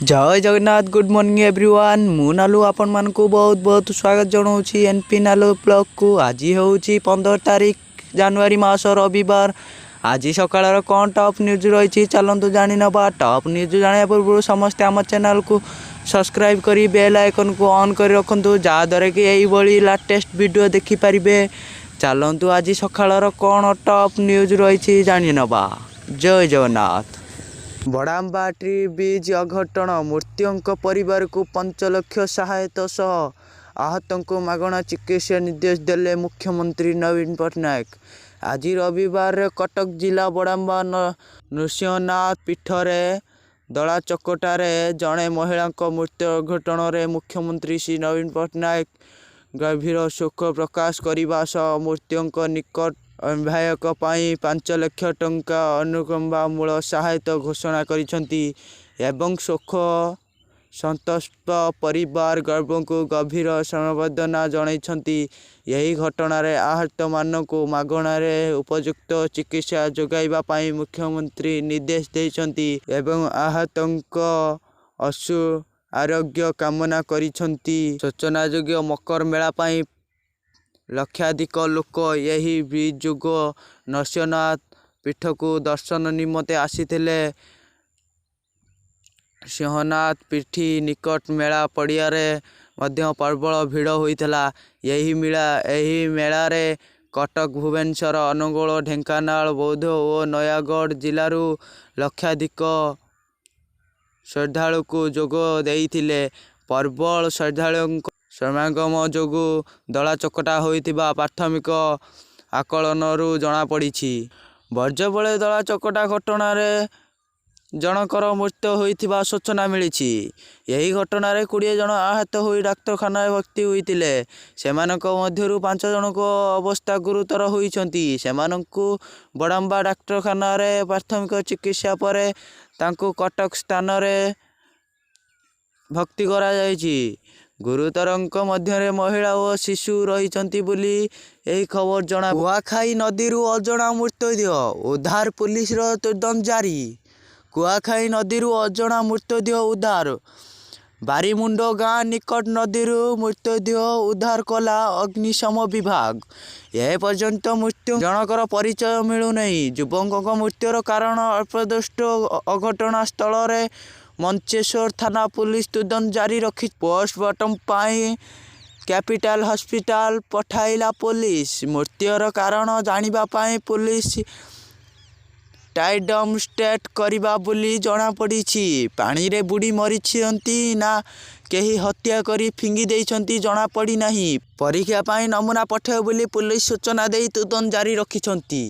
ଜୟ Jagannath. Good morning everyone. ମୁଁ ନାଲୁ, ଆପଣମାନଙ୍କୁ ବହୁତ ବହୁତ ସ୍ୱାଗତ ଜଣାଉଛି ଏନ୍ ପି ନାଲୁ ବ୍ଲଗ୍କୁ। ଆଜି ହେଉଛି 15 ତାରିଖ, ଜାନୁଆରୀ ମାସ, ରବିବାର। ଆଜି ସକାଳର କ'ଣ ଟପ୍ ନ୍ୟୁଜ୍ ରହିଛି, ଚାଲନ୍ତୁ ଜାଣିନେବା। ଟପ୍ ନ୍ୟୁଜ୍ ଜାଣିବା ପୂର୍ବରୁ ସମସ୍ତେ ଆମ ଚ୍ୟାନେଲକୁ ସବସ୍କ୍ରାଇବ୍ କରି ବେଲ୍ ଆଇକନ୍କୁ ଅନ୍ କରି ରଖନ୍ତୁ, ଯାହାଦ୍ୱାରା କି ଏଇଭଳି ଲାଟେଷ୍ଟ ଭିଡ଼ିଓ ଦେଖିପାରିବେ। ଚାଲନ୍ତୁ, ଆଜି ସକାଳର କ'ଣ ଟପ୍ ନ୍ୟୁଜ୍ ରହିଛି ଜାଣିନେବା। ଜୟ ଜଗନ୍ନାଥ। ବଡ଼ାମ୍ବା ଟି ବ୍ରିଜ୍ ଅଘଟଣ: ମୃତକଙ୍କ ପରିବାରକୁ 5 ଲକ୍ଷ ସହାୟତା ସହ ଆହତଙ୍କୁ ମାଗଣା ଚିକିତ୍ସା ନିର୍ଦ୍ଦେଶ ଦେଲେ ମୁଖ୍ୟମନ୍ତ୍ରୀ ନବୀନ ପଟ୍ଟନାୟକ। ଆଜି ରବିବାର କଟକ ଜିଲ୍ଲା ବଡ଼ାମ୍ବା ନୃସିଂହନାଥ ପୀଠରେ ଦଳାଚକଟାରେ ଜଣେ ମହିଳାଙ୍କ ମୃତ୍ୟୁ ଘଟଣାରେ ମୁଖ୍ୟମନ୍ତ୍ରୀ ଶ୍ରୀ ନବୀନ ପଟ୍ଟନାୟକ ଗଭୀର ଶୋକ ପ୍ରକାଶ କରିବା ସହ ମୃତକଙ୍କ ନିକଟ ଆତ୍ମୀୟଙ୍କ ପାଇଁ 5 ଲକ୍ଷ ଟଙ୍କା ଅନୁକମ୍ପାମୂଳକ ସହାୟତା ଘୋଷଣା କରିଛନ୍ତି ଏବଂ ଶୋକ ସନ୍ତପ୍ତ ପରିବାର ବର୍ଗଙ୍କୁ ଗଭୀର ସମବେଦନା ଜଣାଇଛନ୍ତି। ଏହି ଘଟଣାରେ ଆହତମାନଙ୍କୁ ମାଗଣାରେ ଉପଯୁକ୍ତ ଚିକିତ୍ସା ଯୋଗାଇବା ପାଇଁ ମୁଖ୍ୟମନ୍ତ୍ରୀ ନିର୍ଦ୍ଦେଶ ଦେଇଛନ୍ତି ଏବଂ ଆହତଙ୍କ ଆଶୁ ଆରୋଗ୍ୟ କାମନା କରିଛନ୍ତି। ସୂଚନାଯୋଗ୍ୟ, ମକର ମେଳା ପାଇଁ ଲକ୍ଷାଧିକ ଲୋକ ଏହି ବ୍ରିଜ୍ ଯୋଗେ ନୃସିଂହନାଥ ପୀଠକୁ ଦର୍ଶନ ନିମନ୍ତେ ଆସିଥିଲେ। ନୃସିଂହନାଥ ପୀଠ ନିକଟ ମେଳା ପଡ଼ିଆରେ ମଧ୍ୟ ପ୍ରବଳ ଭିଡ଼ ହୋଇଥିଲା। ଏହି ମେଳାରେ କଟକ, ଭୁବନେଶ୍ୱର, ଅନୁଗୁଳ, ଢେଙ୍କାନାଳ, ବୌଦ୍ଧ ଓ ନୟାଗଡ଼ ଜିଲ୍ଲାରୁ ଲକ୍ଷାଧିକ ଶ୍ରଦ୍ଧାଳୁ ଯୋଗ ଦେଇଥିଲେ। ପ୍ରବଳ ଶ୍ରଦ୍ଧାଳୁଙ୍କ ସମାଗମ ଯୋଗୁଁ ଦଳାଚକଟା ହୋଇଥିବା ପ୍ରାଥମିକ ଆକଳନରୁ ଜଣାପଡ଼ିଛି। ବର୍ଜ୍ୟବଳେ ଦଳାଚକଟା ଘଟଣାରେ ଜଣଙ୍କର ମୃତ୍ୟୁ ହୋଇଥିବା ସୂଚନା ମିଳିଛି। ଏହି ଘଟଣାରେ 20 ଜଣ ଆହତ ହୋଇ ଡାକ୍ତରଖାନାରେ ଭର୍ତ୍ତି ହୋଇଥିଲେ। ସେମାନଙ୍କ ମଧ୍ୟରୁ ପାଞ୍ଚ ଜଣଙ୍କ ଅବସ୍ଥା ଗୁରୁତର ହୋଇଛନ୍ତି। ସେମାନଙ୍କୁ ବଡ଼ାମ୍ବା ଡାକ୍ତରଖାନାରେ ପ୍ରାଥମିକ ଚିକିତ୍ସା ପରେ ତାଙ୍କୁ କଟକ ସ୍ଥାନରେ ଭର୍ତ୍ତି କରାଯାଇଛି। ଗୁରୁତରଙ୍କ ମଧ୍ୟରେ ମହିଳା ଓ ଶିଶୁ ରହିଛନ୍ତି ବୋଲି ଏହି ଖବର ଜଣା। କୁଆଖାଇ ନଦୀରୁ ଅଜଣା ମୃତଦେହ ଉଦ୍ଧାର, ପୁଲିସର ତଦନ୍ତ ଜାରି। କୁଆଖାଇ ନଦୀରୁ ଅଜଣା ମୃତଦେହ ଉଦ୍ଧାର। ବାରିମୁଣ୍ଡ ଗାଁ ନିକଟ ନଦୀରୁ ମୃତଦେହ ଉଦ୍ଧାର କଲା ଅଗ୍ନିଶମ ବିଭାଗ। ଏପର୍ଯ୍ୟନ୍ତ ମୃତ ଜଣଙ୍କର ପରିଚୟ ମିଳିନାହିଁ। ଯୁବକଙ୍କ ମୃତ୍ୟୁର କାରଣ ଅସ୍ପଷ୍ଟ। ଘଟଣାସ୍ଥଳରେ ମଞ୍ଚେଶ୍ୱର ଥାନା ପୁଲିସ ତଦନ୍ତ ଜାରି ରଖିଛି। ପୋଷ୍ଟମର୍ଟମ ପାଇଁ କ୍ୟାପିଟାଲ ହସ୍ପିଟାଲ ପଠାଇଲା ପୋଲିସ। ମୃତ୍ୟୁର କାରଣ ଜାଣିବା ପାଇଁ ପୁଲିସ ଟାଇଡମ୍ ଟେଷ୍ଟ କରିବ ବୋଲି ଜଣାପଡ଼ିଛି। ପାଣିରେ ବୁଡ଼ି ମରିଛନ୍ତି ନା କେହି ହତ୍ୟା କରି ଫିଙ୍ଗି ଦେଇଛନ୍ତି, ଜଣାପଡ଼ିନାହିଁ। ପରୀକ୍ଷା ପାଇଁ ନମୁନା ପଠାଇବ ବୋଲି ପୁଲିସ ସୂଚନା ଦେଇ ତଦନ୍ତ ଜାରି ରଖିଛନ୍ତି।